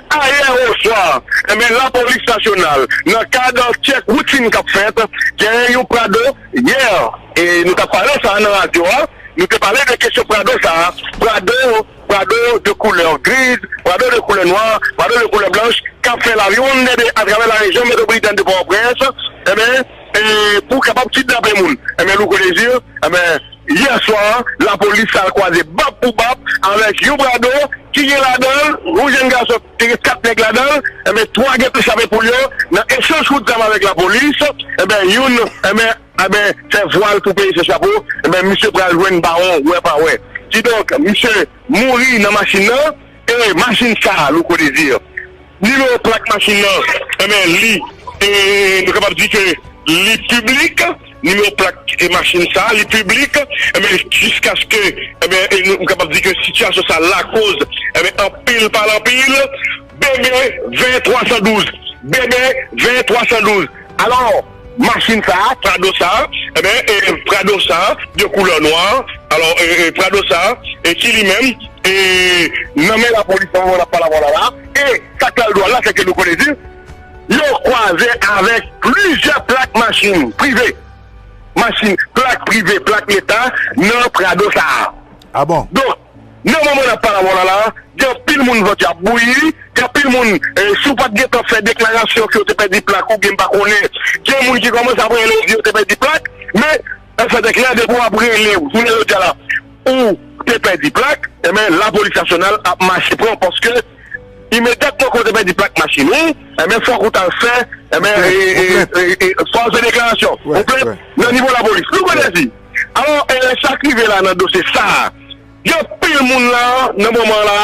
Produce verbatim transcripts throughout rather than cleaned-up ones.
Ayè oswa, enben, Lapolis Nasyonal, nan kad tchèk woutin k ap fèt, genyen yon Prado yè, e nou t ap pale sa a nan radyo a, nou te pale de kesyon Prado sa a, Prado, Prado de koulè griz, Prado de koulè nwa, Prado de koulè blanch, k ap fè laviwonn atravè larejyon metwopolitèn de Pòtoprens, enben, e pou kapab kidnape moun. Enben, Louko Désir, enben, yè swa, lapolis al kwaze bab pou bab avèk yon Prado ki gen ladan l yon jèn gason, te gen kat nèg ladan l, enben, twa gentan chape poul yo nan echanj kout zam avèk lapolis, enben, youn, enben, enben, fè vwal pou peye se chapo, enben, misye pral jwenn bawon, wè pa wè. Kidonk, misye mouri nan machin nan, e machin sa a, Louko Désir, nimewo plak machin nan, enben, li, e, nou kapab di ke li piblik, nimewo plak e machin sa a, li piblik, enben, jiskaske, enben, e nou, nou kapab di ke sitiyasyon sa a lakoz, enben, anpil pale anpil, B B ven twa san douz, B B ven twa san douz. Alò, machin sa a, Prado sa a, enben, e, Prado sa a, de koulè nwa, alò, e, e, Prado sa a, e ki li menm, e, nan men lapolis nan moman n ap pale avè w la la, e sa k al dwòl la, se ke Louko Désir, yo kwaze avèk plizyè plak machin prive, machin, plak prive, plak leta, nan Prado sa a. Ah bon? Donk, nan moman n ap pale avè w la la, gen anpil moun vant yo ap bouyi, gen anpil moun, eh, si w pa t gentan fè deklarasyon ke w te pèdi plak oubyen m pa konnen, gen moun ki kòmanse ap rele w di yo te pèdi plak, men, an fèt e klè, depi w ap rele w, jounen jodi a la, ou te pèdi plak, enben, lapolis nasyonal ap mache pran w, paske imedyatman ke w te pèdi plak machin ou, enben, fòk ou t al fè, enben, e, e, e, e, fè yon deklarasyon, yon plent nan nivo lapolis. Nou konnen si. Alò, e, sa k rive la nan dosye sa a, gen anpil moun la, nan moman la,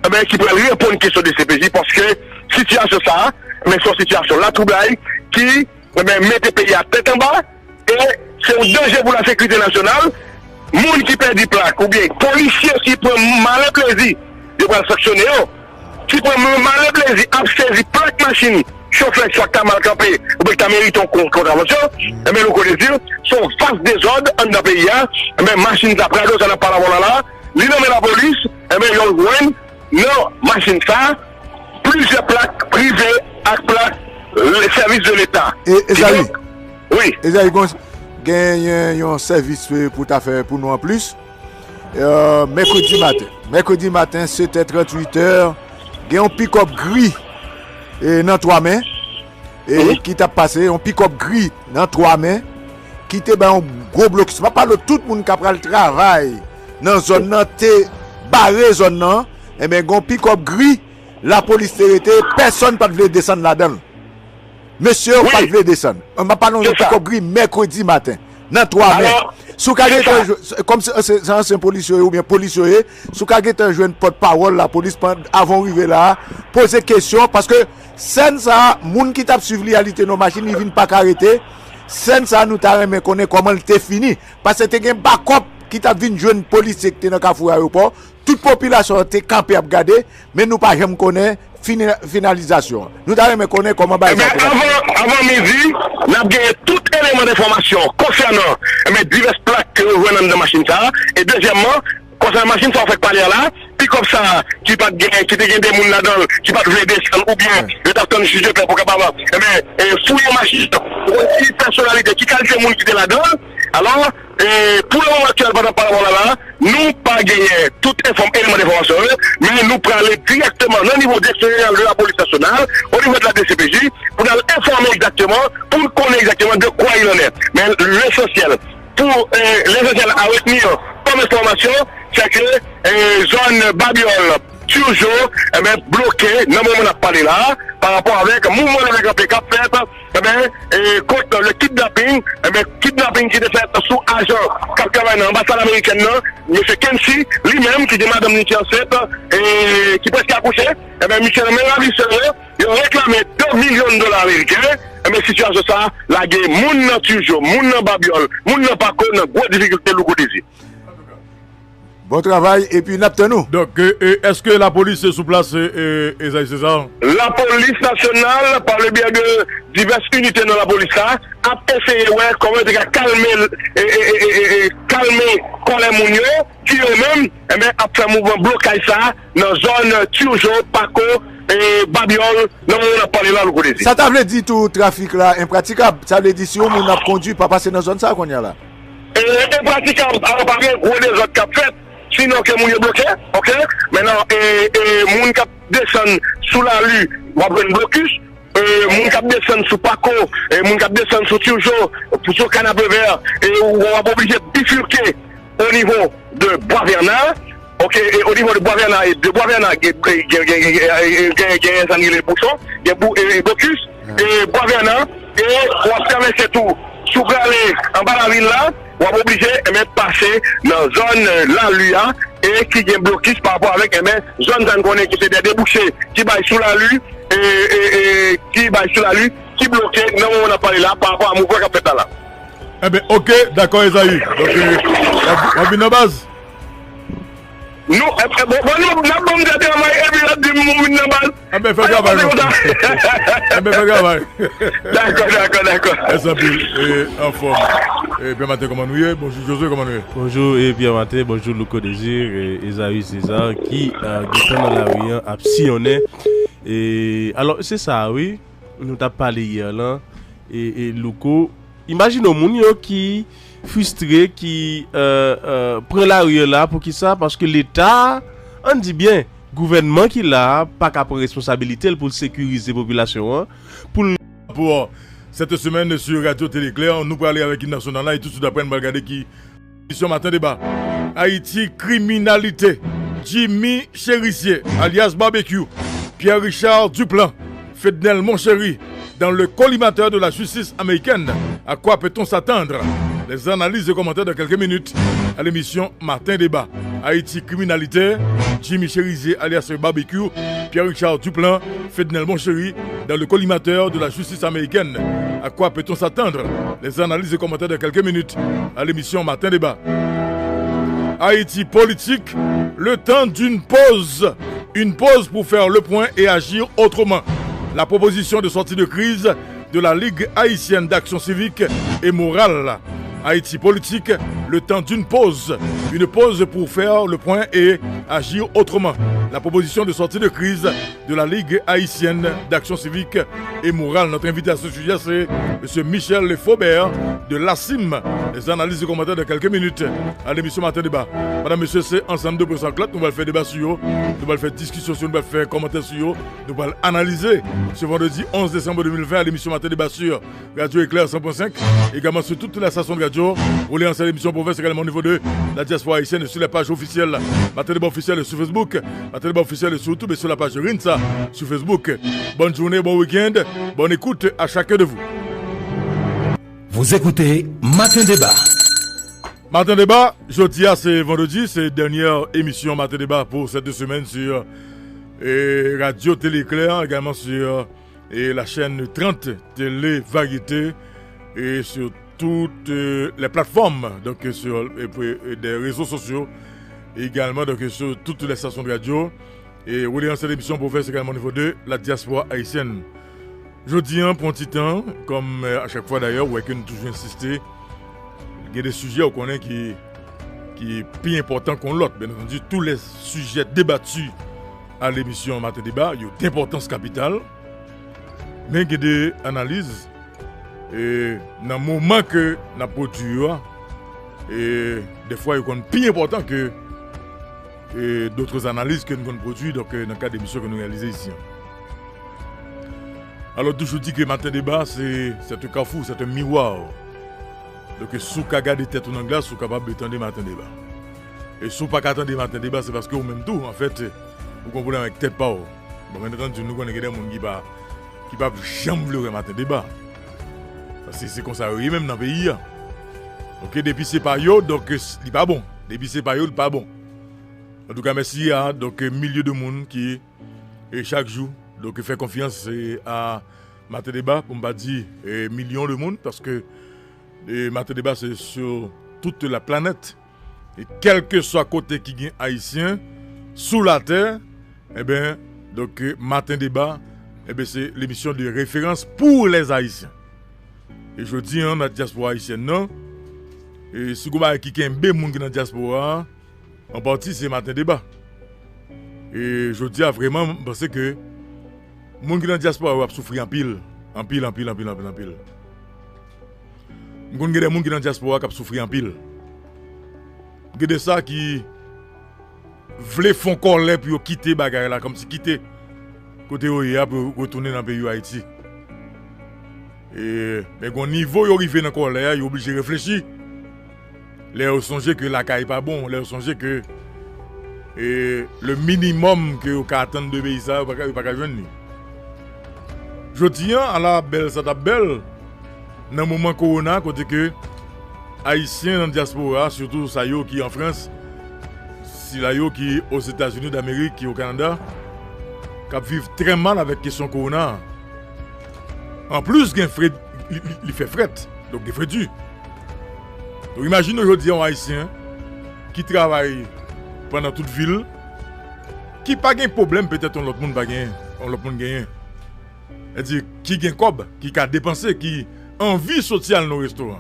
enben, ki pral reponn kesyon D C P J, paske sitiyasyon sa a, enben, se yon sitiyasyon latwoublay ki, enben, mete peyi a tèt anba, e se yon danje pou lasekirite nasyonal. Moun ki pèdi plak oubyen polisye ki pran malen plezi, yo pral sanksyone yo. Ki pran malen plezi ap sezi plak machin chofè swa k ta mal kanpe oubyen k ta merite yon kon-, kontravansyon, enben, Louko Désir, se yon vas dezòd anndan peyi a. Enben, machin sa, Prado sa n ap pale avè w la la, li nan men lapolis, enben, yo jwenn nan machin sa, plizyè plak prive ak plak, eh, sèvis de leta. E, Ezayi, wi. Ezayi, gon-, gen yon, yon sèvis, eh, pou ta fè pou nou anplis. Eh, mèkredi maten. Mèkredi maten, sèt è tranntuit è, gen yon pikòp gri, eh, nan Twamen, eh, ki t ap pase, yon pikòp gri nan Twamen, ki te bay yon gwo blokis. M ap pale w tout moun k ap pral travay nan zòn nan, te bare zòn nan, enben, gen yon pikòp gri, lapolis te rete, pèsonn pa t vle desann ladan l. Mesye yo pa t vle desann. M ap pale yon pikòp gri mèkredi maten, nan Twamen. Si w ka gentan jwenn, kòm se, se, se ansyen polis yo ye oubyen polis yo ye, si w ka gentan jwenn pòtpawòl lapolis pandan, avan w rive la a, poze kesyon, paske sèn sa a, moun ki t ap swiv li a, li te nan machin, li vin pa ka rete. Sèn sa a, nou ta renmen konnen kòman l te fini. Paske te gen bakòp ki t ap vin jwenn polisye ki te nan Kafou Ayewopò. Tout popilasyon an te kanpe ap gade, men nou pa janm konnen fini-, finalizasyon an. Nou ta renmen konnen kòman bagay sa a pral fini. Avan, avan midi, n ap genyen tout eleman enfòmasyon konsènan, enben, divès plak ke yo jwenn anndan machin sa a. E dezyèmman, konsènan machin sa a w fèk pale a la, pikòp sa a ki pa t gen, ki te gen de moun ladan l, ki pa t vle desann oubyen yo t ap tann jij de pè pou kapab, enben, e, fouye machin nan, pou konn ki pèsonalite, ki kalite moun ki te ladan l. Alò, e, pou le moman aktyèl, pandan n ap pale avè w la la, nou pa genyen tout enfòm-, eleman enfòmasyon yo, men nou prale dirèkteman nan nivo Direksyon Jeneral de la Polis Nasyonal, au niveau de la D C P J, pou n al enfòme egzakteman, pou n konnen egzakteman de quoi il en est. Men lesansyèl, pou, e, lesansyèl a retenir kòm enfòmasyon, se ke, e, zòn Babyòl, Turgeau, enben, bloke nan moman n ap pale la, pa rapò avèk mouvman leve kanpe k ap fèt, enben, e, kont le kidnapping, enben, kidnapping ki te fèt sou ajan k ap travay nan anbasad amerikèn nan, mesye Kency, li menm ki gen madanm li ki ansent, e, ki prèske akouche, enben, misye nan men ravisè yo, yo reklame de milyon dola ameriken, enben, sitiyasyon sa a lage moun nan Turgeau, moun nan Babyòl, moun nan Pako nan gwo difikilte, Louko Désir. Bon travay, epi n ap tann ou. Donk, e, e, èske lapolis sou plas, e, e, Ezayi César? Lapolis nasyonal, par le biais de divès inite nan lapolis la, ap eseye wè kòman yo te ka kalme, e, e, e, e, e, e, kalme kòlè moun yo, ki yo menm, enben, ap fè mouvman blokaj sa a nan zòn Turgeau, Pako, e, Babyòl, nan moman n ap pale la, Louko Dezi. Sa ta vle di tou trafik la enpratikab. Sa vle di si yon moun ap kondui, pa pase nan zòn sa a kounye a la. E, enpratikab, alò pa gen gwo dezòd k ap fèt, sinon ke moun yo bloke, oke? Mentnan, e, e, moun k ap desann sou Lali, w ap jwenn blokis. E, moun k ap desann sou Pako, e, moun k ap desann sou Turgeau, sou Kanapevè, e, w ap oblije bifike o nivo de Bwa Vèna, oke, e o nivo de Bwa Vèna e de Bwa Vèna, gen, gen, gen, gen, gen, gen, gen sa n rele bouchon, gen bou-, e, e blokis, e Bwa Vèna, e w ap travèse tou, si w prale anba lavil la, w ap oblije, enben, pase nan zòn, e, Lali a, e ki gen blokis pa rapò avèk, enben, zòn sa n konnen ki se de debouche ki bay sou Lali, e, e, e ki bay sou Lali, ki bloke nan moman n ap pale la pa rapò a mouvman k ap fèt la la. Enben, oke, dakò, Ezayi. Donk, e, w ap, w ap vin nan baz? Nou, e, e, bon, bon, nou, n ap ban m de travay, epi l ap di m ou vin nan baz. Enben, fè travay nou. Enben, fè travay. Dakò, dakò, dakò. Mèsi anpil. E, anfòm. E, Pierre Martin, kòman nou ye? Bonjou, Josué, kòman nou ye? Bonjou, e, Pierre Martin, bonjou, Louko Désir, e, Ezayi César, ki, e, gentan nan lari an, ap siyonnen. E, alò, se sa, wi. Nou t ap pale yè lan, e, e Louko, imajine w moun yo ki fristre, ki, e, e, pran lari an la, poukisa? Paske Leta, ann di byen, gouvènman ki la a, pa ka pran responsabilite l pou l sekirize popilasyon an, pou l. Pour cette semaine sur Radio Télé Claire, nou prale avèk im nasyonal la, e toutswit apre, n pral gade ki Émission Matin Débat. Haïti, criminalité. Jimmy Chérisier, alias Barbecue, Pierre-Richard Duplan, Fednel Monchéry, dans le collimateur de la justice américaine. À quoi peut-on s'attendre? Les analyses et commentaires dans quelques minutes à l'émission Matin Débat. Haïti, criminalité. Jimmy Chérisier, alias Barbecue, Pierre-Richard Duplan, Fednel Monchéry, dans le collimateur de la justice américaine. À quoi peut-on s'attendre? Les analyses et commentaires de quelques minutes à l'émission Matin Débat. Haïti politique, le temps d'une pause. Une pause pour faire le point et agir autrement. La proposition de sortie de crise de la Ligue haïtienne d'action civique et morale. Haïti politique, le temps d'une pause. Une pause pour faire le point et agir autrement. La proposition de sortie de crise de la Ligue haïtienne d'action civique et morale. Notre invité à ce sujet, c'est Monsieur Michel Faubert de l'ACIM. Les analyses et commentaires dans quelques minutes à l'émission Matin Débat. Madame, Monsieur, c'est ensemble de près en clotte. Nou pral fè deba sou yo. Nou pral fè diskisyon sou yo. Nou pral fè kòmantè sou yo. Nou pral analize ce vendredi onze décembre deux mille vingt à l'émission Matin Débat sur Radio Éclair cent point cinq, également sur toutes les stations de radio. Vous les anciennes émissions province également au niveau de la diaspora haïtienne sur la page officielle Matin Débat officiel sur Facebook, Matin Débat officiel sur YouTube et sur la page Rinsa sur Facebook. Bonne journée, bon week-end, bonne écoute à chacun de vous. Vous écoutez Matin Débat. Matin Débat, jodi a se vandredi, se dènyè emisyon Matin Débat pou sèt semèn sur, e, Radio Télé Éclair, également sur, e, la chaîne trente Télé Variété et sur toutes, e, les plateformes, donc, e, sur, e, pou, e, des réseaux sociaux, également, donc, e, sur toutes les stations de radio. E, ou li an sèt emisyon pou fè également au niveau de la diaspora haïtienne. Jodi an, pou yon ti tan, kòm, e, a chak fwa dayè, ou wè ke nou toujou ensiste, gen de sijè ou konnen ki, ki pi enpòtan ke yon lòt. Bien entendu, tous les sujets débattus à l'émission Matin Débat, yo d'importance capitale, men gen de analiz, e, nan moman ke n ap pwodui yo a, e, dèfwa yo konn pi enpòtan ke, e, d'autres analyses ke nou konn pwodui, donk, e, nan kad emisyon ke nou reyalize isi an. Alò, toujou di ke Matin Débat, se, c'est un carrefour, c'est un miroir. Donk, si w ka gade tèt ou nan glas, ou kapab tande Matin Débat. E si w pa ka tande Matin Débat, se paske ou menm tou, anfèt, ou gen yon pwoblèm avèk tèt pa w. Bon, bien entendu, nou konnen gen de moun ki pa, ki p ap janm vle wè Matin Débat. Paske se konsa yo ye menm nan peyi a. Oke, depi se pa yo, donk, li pa bon. Depi se pa yo, li pa bon. Antouka, mèsi a, donk, milye de moun ki, e, chak jou, donk, fè konfyans, e, a Matin Débat, pou m pa di, e, milyon de moun, paske, e, Matin Débat, se sur toute la planète. E kèlkeswa kote ki gen Ayisyen sou latè, enben, donk, e, Matin Débat, enben, se l'émission de référence pour les Haïtiens. E jodi an, nan dyaspora ayisyèn nan, e si gon bagay ki kenbe moun ki nan dyaspora a, an pati, se Matin Débat. E jodi a, vrèman, m panse ke Moun ki nan dyaspora yo ap soufri anpil. Anpil, anpil, anpil, anpil, anpil. M konn gen de moun ki nan dyaspora k ap soufri anpil. Gen de sa ki vle fè yon kòlè pou yo kite bagay la, kòmsi kite kote yo ye a pou yo retounen nan peyi yo Ayiti. E, men gen yon nivo yo rive nan kòlè a, yo oblije reflechi. Lè yo sonje ke lakay pa bon, lè yo sonje ke, e, le minimòm ke yo ka atann de peyi sa, yo pa ka, yo pa ka jwenn li. Jodi an, ala bèl sa t ap bèl, nan moman kowona, kote ke Ayisyen nan dyaspora, sitou sa yo ki an Frans, sila yo ki Ozetazini Damerik, ki o Kanada, k ap viv trè mal avèk kesyon kowona. Anplis, gen fre-, li, li, li fè frèt, donk gen fredi. Donk, imajine w jodi a yon Ayisyen ki travay pandan tout vi l, ki pa gen pwoblèm petèt yon lòt moun pa genyen, yon lòt moun genyen. Sètadi, ki gen kòb, ki ka depanse, ki anvi soti al nan restoran,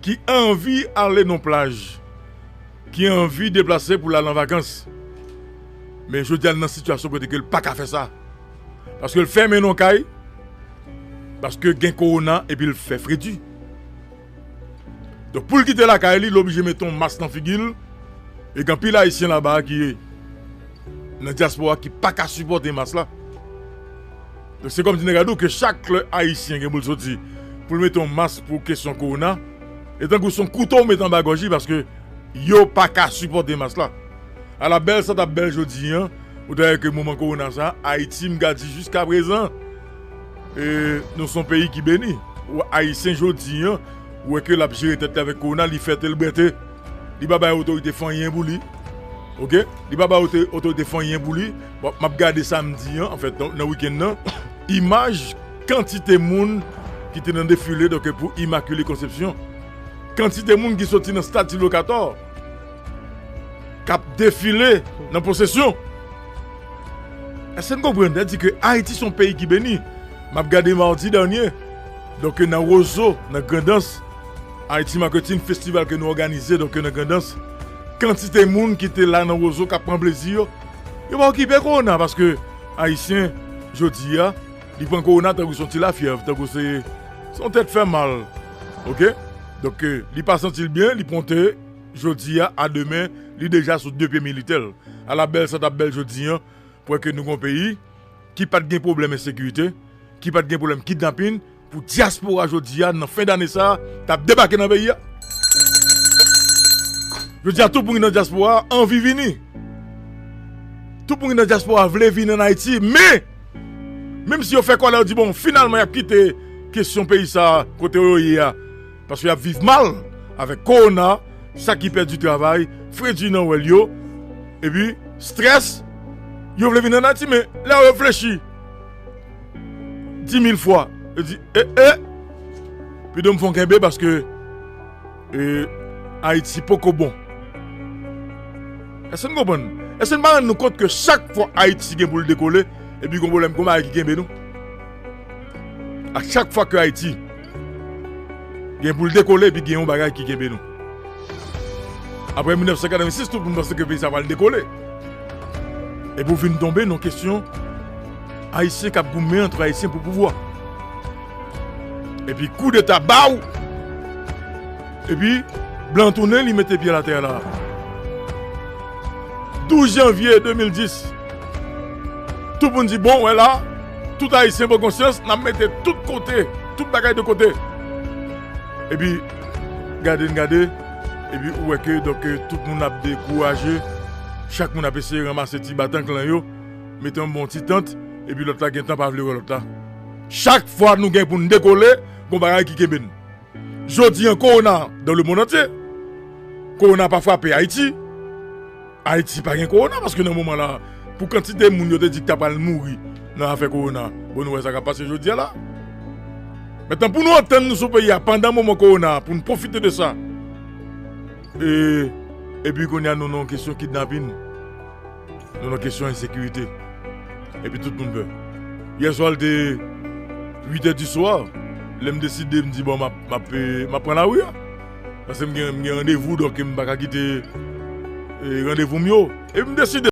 ki anvi ale nan plaj, ki anvi deplase pou l al an vakans. Men jodi a, l nan sitiyasyon kote ke l pa ka fè sa. Paske l fèmen nan kay, paske gen kowona epi l fè fredi. Donk, pou l kite lakay li, l oblije mete yon mas nan figi l. E gen anpil Ayisyen laba ki nan dyaspora ki pa ka sipòte mas la. Donk, se kòmsi nèg la di w ke chak lè Ayisyen gen pou l soti pou l mete yon mas pou kesyon kowona, e tankou se yon kouto w mete anba gòj li, paske yo pa ka sipòte mas la. Ala bèl sa t ap bèl jodi an, ou ta wè ke moman kowona sa, Ayiti, m ka di jiska prezan, e, nou se yon peyi ki beni. Ou Ayisyen jodi an, ou wè ke l ap jere tèt li avèk kowona, li fè tèl brète. Li pa bay otorite fè anyen pou li. Oke? Li pa bay oto-, otorite fè anyen pou li. Bon, m ap gade samdi an, anfèt, nan, nan wikenn nan, imaj kantite moun ki te nan defile, donk, pou Immaculée Conception. Kantite moun ki soti nan Stati Lokatò, k ap defile nan pwosesyon. Èske n konprann? Sa di ke Ayiti se yon peyi ki beni. M ap gade madi dènye, donk, nan Wozo, nan Grandans, Haiti Marketing Festival ke nou òganize, donk, nan Grandans, kantite moun ki te la nan Wozo k ap pran plezi yo, yo pa okipe kowona, paske Ayisyen, jodi a, li pran kowona tankou se yon ti lafyèv, tankou se, se yon tèt fè mal. Oke? Donk, li pa santi l byen, li ponte, jodi a, a demen, li deja sou de pye militè l. Ala bèl sa t ap bèl jodi an, pou wè ke nou gon peyi ki pa t gen pwoblèm ensekirite, ki pa t gen pwoblèm kidnapin, pou dyaspora jodi a, nan fen dane sa a, t ap debake nan peyi a. Jodi a, tout moun ki nan dyaspora a anvi vini. Tout moun ki nan dyaspora a vle vin ann Ayiti, men, menm si yo fè kòlè, yo di, bon, finalman, y ap kite kesyon peyi sa a, kote yo ye a, paske y ap viv mal avèk kowona, sa ki pèdi travay, fredi nan wèl yo, epi strès, yo vle vin ann Ayiti, men lè yo reflechi dis mil fwa, yo di, e, e, pi de m fè yon kenbe paske, e, Ayiti poko bon. Èske n konprann? Èske n pa rann nou kont ke chak fwa Ayiti gen pou l dekole, epi gon pwoblèm, gon bagay ki kenbe nou? A chak fwa ke Ayiti gen pou l dekole, epi gen yon bagay ki kenbe nou. Apre mil nèf san katrevensis, tout moun panse ke peyi sa pral dekole. Epi w vin tonbe nan kesyon Ayisyen k ap goumen ant Ayisyen pou pouvwa. Epi koudeta ba w. Epi blan tounen, li mete pye l atè la. Douz janvye de mil dis, tout moun di, bon, wè la, tout Ayisyen pran konsyans, n ap mete tout kote, tout bagay de kote. Epi, gade n gade, epi ou wè ke, donk, tout moun ap dekouraje, chak moun ap eseye ranmase ti batank lan yo, mete yon bon ti tant, epi lòt la gentan pa vle wè lòt la. Chak fwa nou gen pou n dekole, gon bagay ki kenbe n. Jodi an, kowona dans le monde entier. Kowona pa frape Ayiti. Ayiti pa gen kowona, paske nan moman la, pou kantite moun yo te di ki ta pral mouri nan afè kowona, bon, nou wè sa k ap pase jodi a la. Mentnan, pou nou antann nou sou peyi a pandan moman kowona, pou n pwofite de sa. E, epi kounye a, nou nan yon kesyon kidnapin. Nou nan kesyon ensekirite. Epi tout moun pè. Yè swa, l te uit è di swa. Lè m deside, m di, bon, m ap, m ap, eh, m ap pran lari a. Paske m gen, m gen randevou, donk m pa ka kite, eh, randevou m yo. Epi m deside.